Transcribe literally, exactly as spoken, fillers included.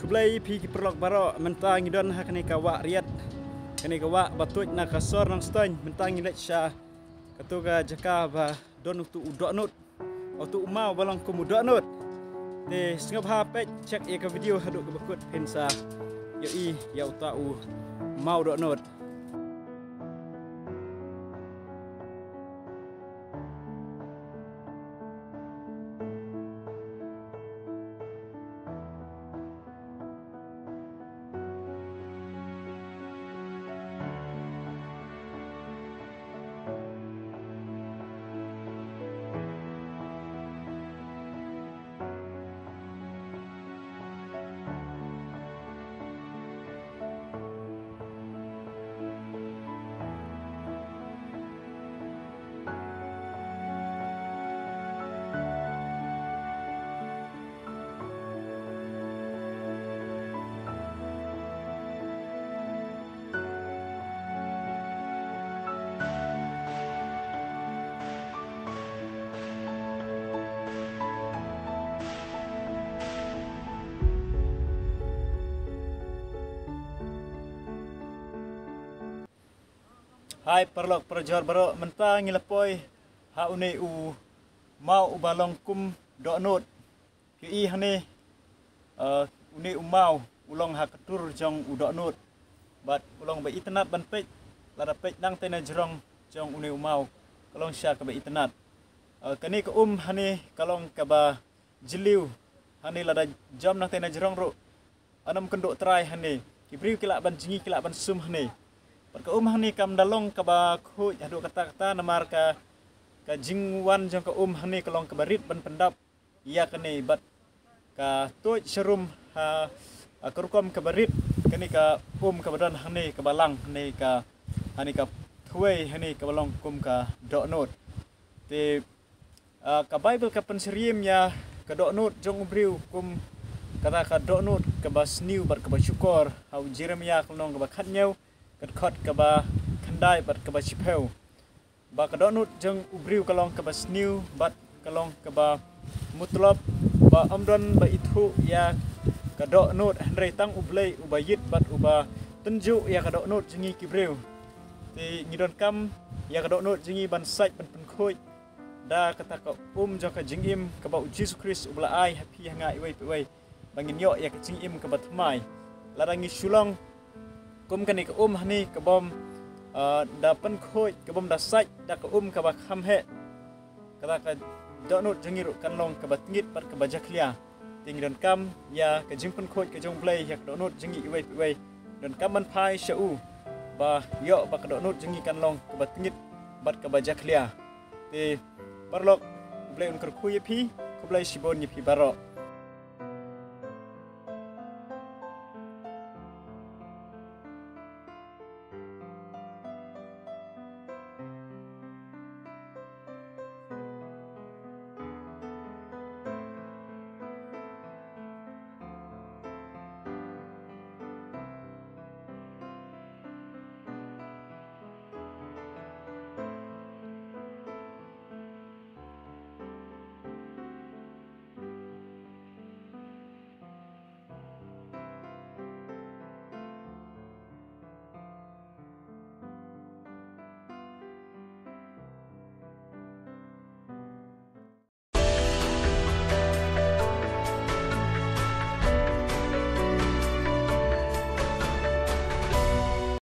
Khublei phi ki paralok baroh, mynta ngi don ha kane ka wah riat, kane ka wah ba tuid na ka sor Nongstoiñ. Mynta ngi leit sha kato ka jaka ba don uto u dohnud, uto u maw ba long kum u dohnud. Te sngewbha peit check ïa ka video haduh kaba kut phin sa ïohi ïa uto u maw dohnud. Hai paralok parajor baroh, mynta ngi la poi ha une u maw uba long kum dohnud. Phi ïohi hangne, uh, une u maw u long ha ka tur jong u dohnud. Bad u long ba itynnad ban peit, lada peit nangta na jrong jong une u maw ka long shisha kaba itynnad. Uh, kane ka um hangne ka long kaba jylliew, hangne lada jam nangta na jrong ruh, ynnym kynduh trai hangne. Ki briew ki lah ban jngi, ki lah ban sum hangne. Bad ka um hangne kam da long kaba khuid haduh katta katta namar ka, ka jingwan jong ka um hangne ka long kaba rit ban pyndap ïa kane bad ka tuid sharum ha, ha ka rukom kaba rit kane ka um kaba don hangne kaba lang hangne ka, hangne ka thwei hangne kaba long kum ka dohnud. Te, ah, ka Baibl ka pynsyriem ïa ka dohnud jong u briew kum kata ka dohnud kaba sniew bad kaba shukor ha u Jeremiah ka lynnong kaba khathynñiew, ka dkhot kaba khyndai bad kaba shiphew. Ba ka dohnud jong u briew ka long kaba sniew bad ka long kaba mutlop, ba ym don ba ithuh ïa ka dohnud, hynrei tang U Blei uba ïit bad uba tynjuh ïa ka dohnud jong ngi ki briew. Te ngi donkam ïa ka dohnud jong ngi ban sait ban pynkhuid da kata ka um jong ka jingim kaba U Jisu Khrist uba la ai ha phi ha nga iwei pa iwei, ba ngin ïoh ïa ka jingim kaba thymmai. Lada ngi shu long kum kane ka um hangne ka bym, ah, da pynkhuid, ka bym da sait da ka um kaba kham heh, kata ka dohnud jong ngi ruh kan long kaba tngit bad kaba jakhlia. Te ngi donkam ïa ka jingpynkhuid ka jong U Blei ïa ka dohnud jong ngi iwei pa iwei. Donkam ban phai sha u ba ïoh ba ka dohnud jong ngi kan long kaba tngit bad kaba jakhlia. Te paralok, U Blei un kyrkhu ïa phi. Khublei shibun ïa phi baroh.